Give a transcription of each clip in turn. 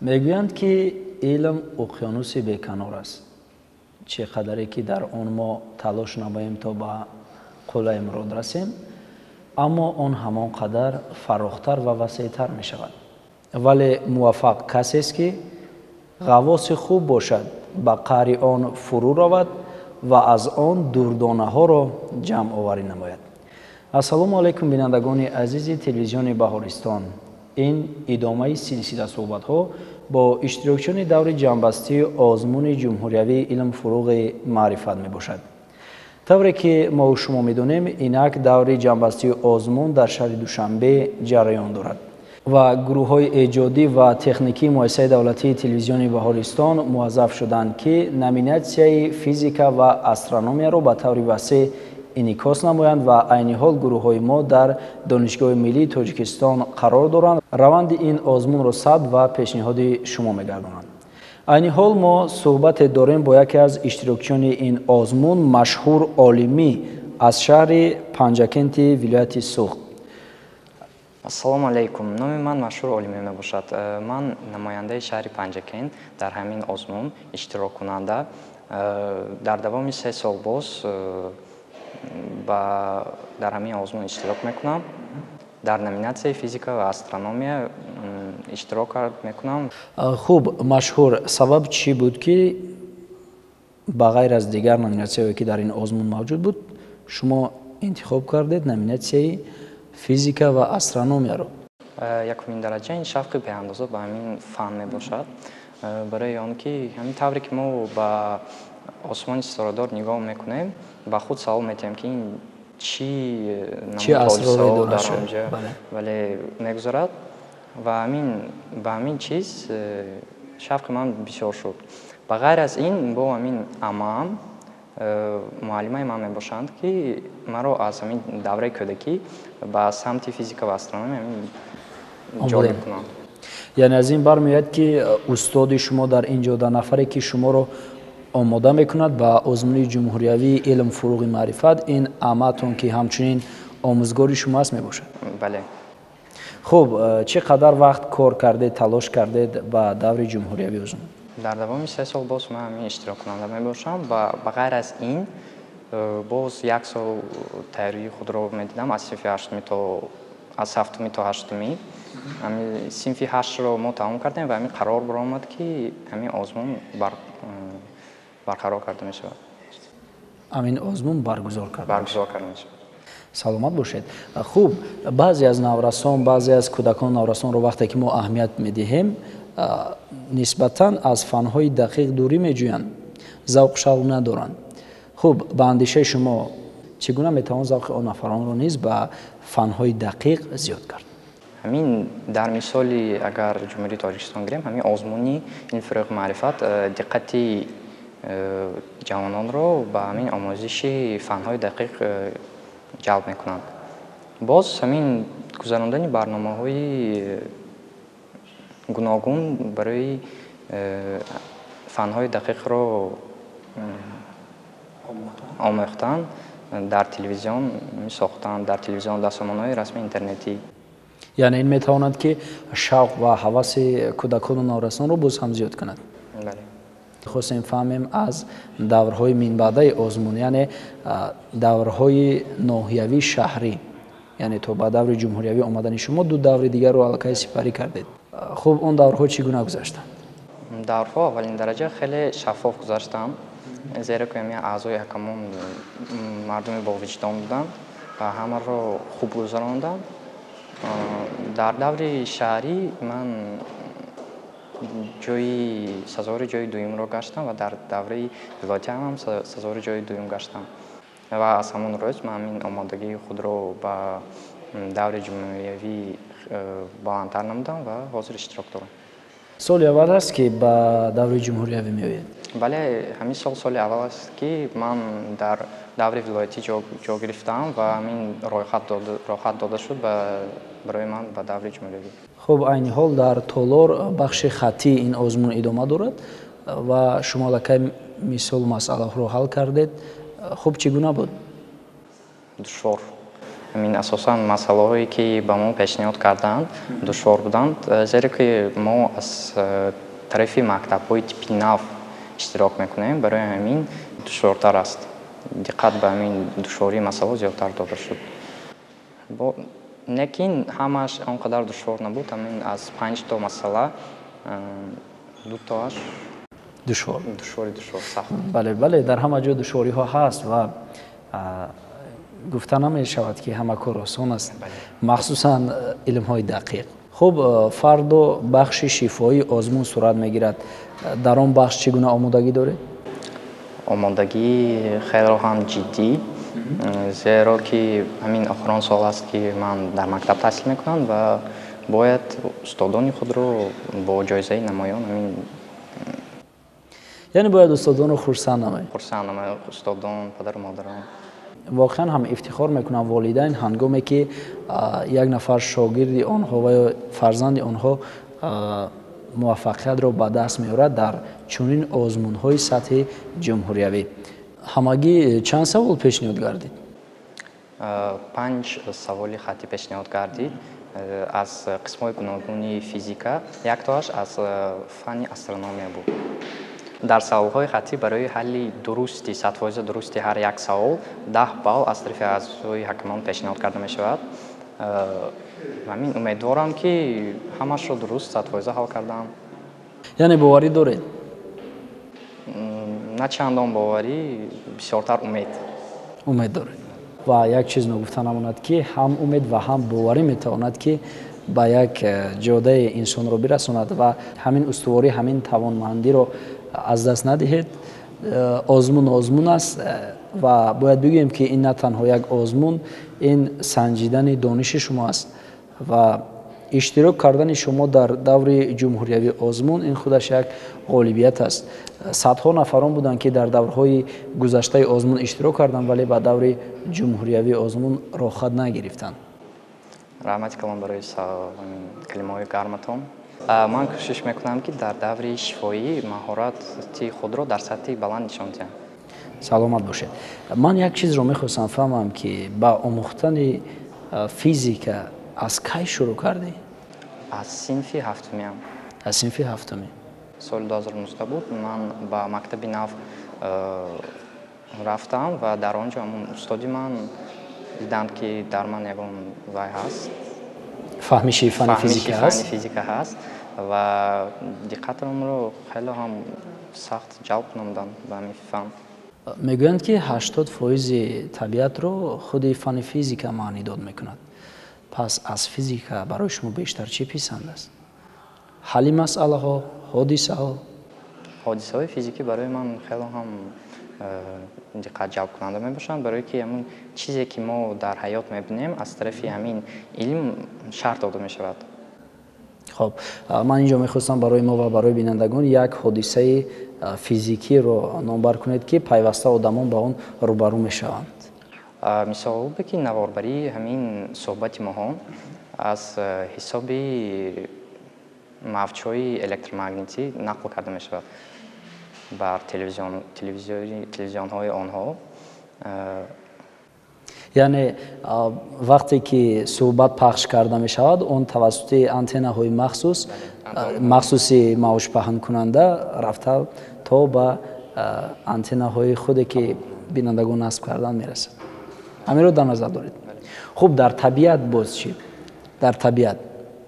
Мегӯянд, ки илм уқёнуси беканор аст. Чӣ қадаре ки дар он мо талош намоем, то ба қуллаи мурод расем, аммо он ҳамон қадар фарохтар ва васеътар мешавад. Вале муваффақ касест, ки ғаввоси хуб бошад, ба қаъри он фурӯ равад ва аз он дурдонаҳоро ҷамъоварӣ намояд. Ассалому алайкум, бинандагони азизи телевизиони Баҳористон. Ин идомаи силсила суҳбатҳо бо иштирокчиёни даври ҷамъбастии озмуни ҷумҳуриявии илм фуруғи маърифат мебошад. Тавре ки мо шумо медонем, инак даври ҷамъбастии озмун дар шаҳри Душанбе ҷараён дорад ва гурӯҳҳои эҷодӣ ва техникии муассисаи давлатии телевизиони Баҳористон муваззаф шуданд, ки номинатсияи физика ва астрономияро ба таври васеъ инъикос намоянд, ва айни ҳол гурӯҳҳои мо дар Донишгоҳи миллии Тоҷикистон қарор доранд, раванди ин озмунро сабт ва пешниҳоди шумо мегардонанд. Айни ҳол мо суҳбате дорем бо яке аз иштирокчиёни ин озмун, Машҳур Олимӣ аз шаҳри Панҷакенти вилояти Суғд. Ассалому алайкум, номи ман Машҳур Олимӣ мебошад. Ман намояндаи шаҳри Панҷакент, дар ҳамин озмун иштироккунанда. Дар давоми 3 сол боз дар ҳамин озмун иштирок мекунам, дар номинатсияи физика ва астрономия иштирок мекунам. Хуб, Машҳур, сабаб чӣ буд, ки ба ғайр аз дигар номинатсияҳое, ки дар ин озмун мавҷуд буд, шумо интихоб кардед номинатсияи физика ва астрономияро? Якумин дараҷа, ин шавқи беандоза ба ҳамин фан мебошад, барои он ки ҳамин тавре ки мо ба осмони ситорадор нигоҳ мекунем, ба худ савол метиҳем, ки ин чӣ асроре дар онҷа вале мегузарад, ва ҳамин ба ҳамин чиз шавқи ман бисёр шуд. Ба ғайр аз ин, бо ҳамин амаам муаллимаи ман мебошанд, ки маро аз ҳамин давраи кӯдакӣ ба самти физика ва астрономия ҳамин ҷолиб кунанд. Яъне аз ин бармеояд, ки устоди шумо дар ин ҷода, нафаре ки шуморо омода мекунад ба озмуни ҷумҳуриявии илм фуруғи маърифат, ин амаатон, ки ҳамчунин омӯзгори шумо аст, мебошад. Бале. Хуб, чӣ қадар вақт кор кардед, талош кардед ба даври ҷумҳуриявии озмун? Дар давоми 3 сол боз ман ҳамин иштироккунанда мебошам ва ба ғайр аз ин боз як сол тайёрии худро медидам, аз синфи ҳаштуми то аз ҳафтуми то ҳаштумӣ. Ҳамин синфи ҳаштро мо тамом кардем ва ҳамин қарор баромад, ки ҳамин озмун барқарор карда мешавад. Ҳамин озмун баргузор карда Баргузор карда мешавад. Саломат бошед. Хуб, баъзе аз наврасон, баъзе аз кӯдакон, наврасонро вақте ки мо аҳамият медиҳем, нисбатан аз фанҳои дақиқ дурӣ меҷӯянд, завқ шавқ надоранд. Хуб, ба андешаи шумо, чӣ гуна метавон завқи он нафаронро низ ба фанҳои дақиқ зиёд кард? Ҳамин дар мисоли агар Ҷумҳурии Тоҷикистон гирем, ҳамин озмуни илм фуруғи маърифат диққати ҷавононро ба ҳамин омӯзиши фанҳои дақиқ ҷалб мекунанд. Боз ҳамин гузарондани барномаҳои гуногун барои фанҳои дақиқро омӯхтан дар телевизион сохтан, дар телевизион, дар сомонаҳои расмии интернетӣ. Яъне ин метавонад, ки шавқ ва ҳаваси кӯдакону наврасонро боз ҳам зиёд кунад. Бале. Хостем фаҳмем аз даврҳои минбаъдаи озмун, яъне даврҳои ноҳиявии шаҳрӣ, яъне то ба даври ҷумҳуриявӣ омадани шумо ду даври дигарро аллакай сипарӣ кардед. Хуб, он даврҳо чӣ гуна гузаштанд? Даврҳо аввалин дараҷа хеле шаффоф гузаштанд, зеро ки ҳамин аъзои ҳакамон мардуми бовиҷдон буданд ва ҳамаро хуб гузаронданд. Дар даври шаҳрӣ ман ҷои сазовори ҷои дуюмро гаштам ва дар давраи вилоятӣ ҳам сазовори ҷои дуюм гаштам, ва аз ҳамон рӯз ман ҳамин омодагии худро ба даври ҷумҳуриявӣ баландтар намудам ва ҳозир иштирок дорам. Соли аввал аст, ки ба даври ҷумҳуриявӣ меоед? Бале, ҳамин сол соли аввал аст, ки ман дар даври вилоятӣ ҷо гирифтам ва ҳамин роҳхат дода шуд барои ман ба даври ҷумҳуриявӣ. Хуб, айни ҳол дар толор бахши хаттии ин озмун идома дорад ва шумо аллакай мисол масъалаҳоро ҳал кардед. Хуб, чӣ гуна буд? Душвор. Ҳамин асосан масъалаҳое, ки ба мо пешниҳод карданд, душвор буданд, зеро ки мо аз тарафи мактабҳои типи нав иштирок мекунем, барои ҳамин душвортар аст. Диққат ба ҳамин душвории масъалаҳо зиёдтар дода шуд. Лекин ҳамааш он қадар душвор набуд. Ҳамин аз 5 то масъала 2 тоаш душвор. Душвори душвор, сахт. Бале, бале, дар ҳама ҷо душвориҳо ҳаст ва гуфта намешавад, ки ҳама кор осон аст, махсусан илмҳои дақиқ. Хуб, фардо бахши шифоии озмун сурат мегирад. Дар он бахш чӣ гуна омодагӣ доред? Омодагӣ хело ҳам ҷиддӣ, зеро ки ҳамин охирон сол аст, ки ман дар мактаб таҳсил мекунам ва бояд устодони худро бо ҷоизаи намоён ҳамин Яъне бояд устодонро хурсанд намоед. Хурсанд намоед устодон, падару модарон. Воқеан ҳам ифтихор мекунам волидайн ҳангоме ки як нафар шогирди онҳо ва ё фарзанди онҳо муваффақиятро ба даст меорад дар чунин озмунҳои сатҳи ҷумҳуриявӣ. Ҳамагӣ чанд савол пешниҳод гардид? 5 саволи хаттӣ пешниҳод гардид аз қисмҳои гуногуни физика, яктоаш аз фанни астрономия буд. Дар саволҳои хаттӣ барои ҳалли дурусти 100% дурусти ҳар як савол 10 балл аз тарафи аъзои ҳакамон пешниҳод карда мешавад. Ҳамин умедворам, ки ҳамашро дуруст 100% ҳал кардам. Яъне боварӣ доред? На чандон боварӣ, бисёртар умед. Умед доред. Ва як чиз ногуфта намонад, ки ҳам умед ва ҳам боварӣ метавонад, ки ба як ҷодаи инсонро бирасонад ва ҳамин устуворӣ, ҳамин тавонмандиро аз даст надиҳед. Озмун озмун аст ва бояд бигӯем, ки ин на танҳо як озмун, ин санҷидани дониши шумо аст ва иштирок кардани шумо дар даври ҷумҳуриявии озмун ин худаш як ғолибият аст. Садҳо нафарон буданд, ки дар даврҳои гузаштаи озмун иштирок карданд, вале ба даври ҷумҳуриявии озмун роҳхат нагирифтанд. Раҳмати калон барои калимаҳои гарматон. Ман кӯшиш мекунам, ки дар даври шифоӣ маҳорати худро дар сатҳи баланд нишон диҳам. Саломат бошед. Ман як чизро мехостам фаҳмам, ки ба омӯхтани физика аз кай шурӯъ кардӣ? Аз синфи ҳафтумиам. Аз синфи ҳафтумӣ. Соли 2019 буд, ман ба мактаби нав рафтам ва дар он ҷо ҳамон устоди ман диданд, ки дар ман ягон вай ҳаст. Фаҳмиши фанни физика ҳаст? Фанни физика ҳаст ва диққатамро хеле ҳам сахт ҷалб намуданд ба ҳамин фан. Мегӯянд, ки 80% табиатро худи фанни физика маънидод мекунад. Пас аз физика барои шумо бештар чӣ писанд аст? Ҳалли масъалаҳо, ҳодисаҳо? Ҳодисаҳои физикӣ барои ман хеле ҳам диққат ҷалбкунанда мебошанд, барои ки ҳамон чизе, ки мо дар ҳаёт мебинем, аз тарафи ҳамин илм шарҳ дода мешавад. Хоб, ман инҷо мехостам барои мо ва барои бинандагон як ҳодисаи физикиро номбар кунед, ки пайваста одамон ба он рӯбарӯ мешаванд. Мисол бе ки наворбарии ҳамин суҳбати моҳо аз ҳисоби мавҷҳои электромагнитӣ нақл карда мешавад бар телевизионҳои онҳо. Яъне вақте ки суҳбат пахш карда мешавад, он тавассути антеннаҳои махсуси мавҷпаҳнкунанда рафта то ба антеннаҳои худе, ки бинандагон насб кардан, мерасад. Ҳаминро дар назар доред. Хуб, дар табиат боз чӣ? Дар табиат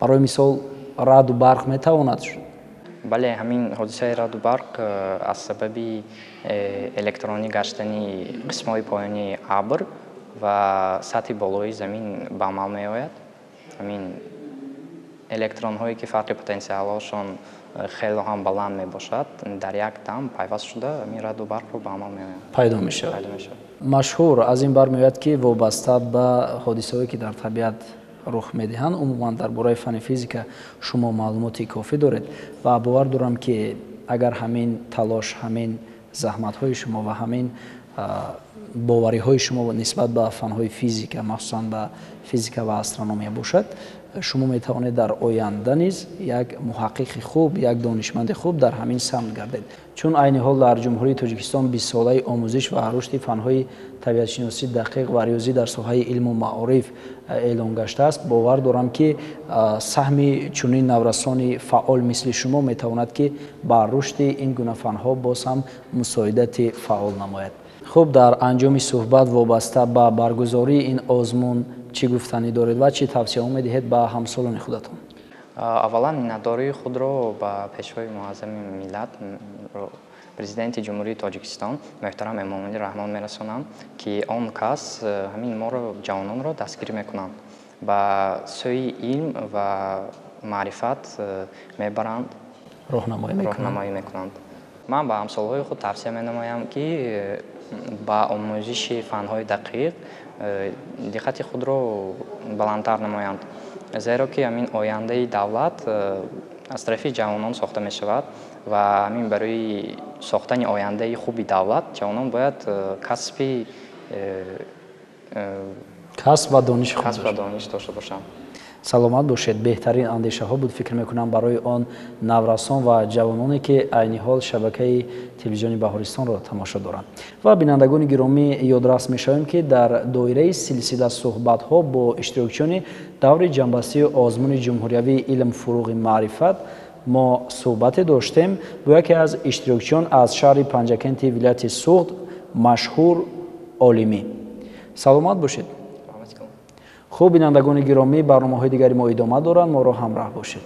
барои мисол раъду барқ метавонад шуд? Бале, ҳамин ҳодисаи раъду барқ аз сабаби электронӣ гаштани қисмҳои поёнии абр ва сатҳи болои замин ба амал меояд. Ҳамин электронҳое, ки фарқи потенсиалҳошон хеле ҳам баланд мебошад, дар як дам пайваст шуда ҳамин раъду барқро ба амал меоянд. Пайдо мешавад. Пайдо мешавад. Машҳур аз ин бармеояд, ки вобаста ба ҳодисаҳое, ки дар табиат рух медиҳанд, умуман дар бораи фанни физика шумо маълумоти кофӣ доред ва бовар дорам, ки агар ҳамин талош, ҳамин заҳматҳои шумо ва ҳамин Бовариҳои шумо нисбат ба фанҳои физика, махсусан ба физика ва астрономия бошад, шумо метавонед дар оянда низ як муҳаққиқи хуб, як донишманди хуб дар ҳамин самт гардед, чун айни ҳол дар Ҷумҳурии Тоҷикистон 20-солаи омӯзиш ва рушди фанҳои табиатшиносӣ дақиқ ва риёзӣ дар соҳаи илму маориф эълон гаштааст. Бовар дорам, ки саҳми чунин наврасони фаъол мисли шумо метавонад, ки ба рушди ин гуна фанҳо боз ҳам мусоидати фаъол намояд. Хуб, дар анҷоми суҳбат вобаста ба баргузории ин озмун чӣ гуфтанӣ доред ва чӣ тавсияҳо медиҳед ба ҳамсолони худатон? Аввалан, миннатдории худро ба Пешвои Муаззами миллат, Президенти Ҷумҳурии Тоҷикистон муҳтарам Эмомалӣ Раҳмон мерасонам, ки он кас ҳамин моро, ҷавононро, дастгирӣ мекунанд, ба сӯи илм ва маърифат мебаранд, роҳнамоӣ мекунанд. Ман ба ҳамсолҳои худ тавсия менамоям, ки ба омӯзиши фанҳои дақиқ диққати худро баландтар намоянд, зеро ки ҳамин ояндаи давлат аз тарафи ҷавонон сохта мешавад ва ҳамин барои сохтани ояндаи хуби давлат ҷавонон бояд касби касб ва дониши хуб касб ва дониш дошта бошанд. Саломат бошед. Беҳтарин андешаҳо буд, фикр мекунам, барои он наврасон ва ҷавононе, ки айни ҳол шабакаи телевизиони Баҳористонро тамошо доранд. Ва бинандагони гиромӣ, ёдрас мешавем, ки дар доираи силсила суҳбатҳо бо иштирокчиёни даври ҷамъбастии озмуни ҷумҳуриявии «Илм фуруғи маърифат» мо суҳбате доштем бо яке аз иштирокчиён аз шаҳри Панҷакенти вилояти Суғд, Машҳур Олимӣ. Саломат бошед. Хуб, бинандагони гиромӣ, барномаҳои дигари мо идома доранд, моро ҳамроҳ бошед.